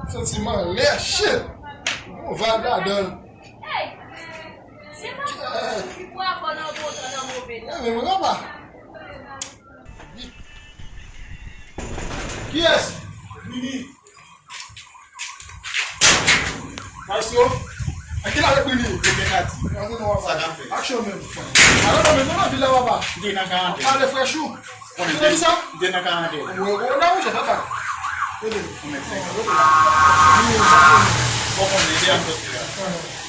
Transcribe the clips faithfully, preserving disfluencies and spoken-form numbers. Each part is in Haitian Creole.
Santiman lè, shit. Yon vibe ladan l. Hey, se pa ki pou avò nan bon tan, nan move tan. Men mwen pa. Kiyès? Vini. Maestro. An ki la rep Brini? Brini Kati. An nou non, papa. Sa ka fè. Aksyon menm. Alò, non, men nou nan vil la, papa. M te nan karantèn. Pale frèch ou. Ou te nan ki sa? M te nan karantèn. Ou, ou nan wout, papa. Ede. Ou mèt fè. Wi, sa. Bon, bon, ede a m sòti la.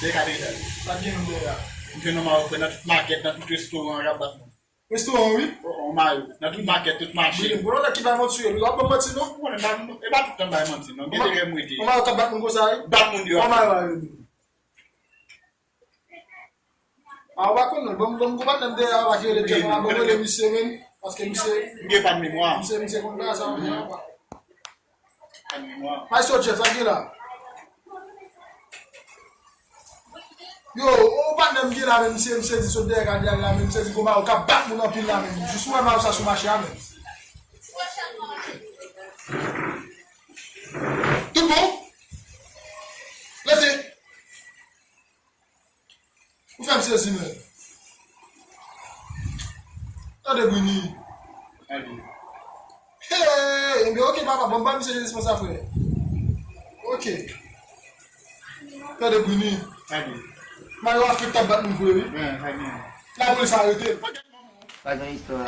Degade, degade. Sa gen dèyè a. M fè non, m a ofè nan tout makèt, nan tout restoran, y ap bat mwen. Restoran, wi. O, o, mayo. Nan tout makèt, tout mache. Wi, bon, lè ki bay manti, wi. W ap ban manti, non? Bon, e pa, e pa tout tan bay manti, non. Gen de lè m rete. Kòman yo ka bat moun konsa, wi? Bat moun deyò. Kòman yo ba yo? A, ou pa konn, non. Bon, bon, bon, patnè m deyò, pa ki rele Jeff, non, bon, rele misye, men. Paske misye. M gen pa de memwa. Misye, misye konn bagay sa, wi. Maestro Jeff, sa k gen la? Yo, o patnè m gen la menm, misye, misye di sot dèyè Kadial la menm, misye di gon mayo k ap bat moun anpil la menm. Jis ou wè mayo sa sou mache a menm. Tout bon? Leve. Ou fè m sezi, men. Tande Brini. Tande. Hey, ebyen, oke, papa, bon, ban misye jezi konsa, frè. Oke. Tande Brini. Tande. Mayo a fèk t ap bat moun vre, wi. Wi, tande. Lapolis arete l. Pa gen istwa.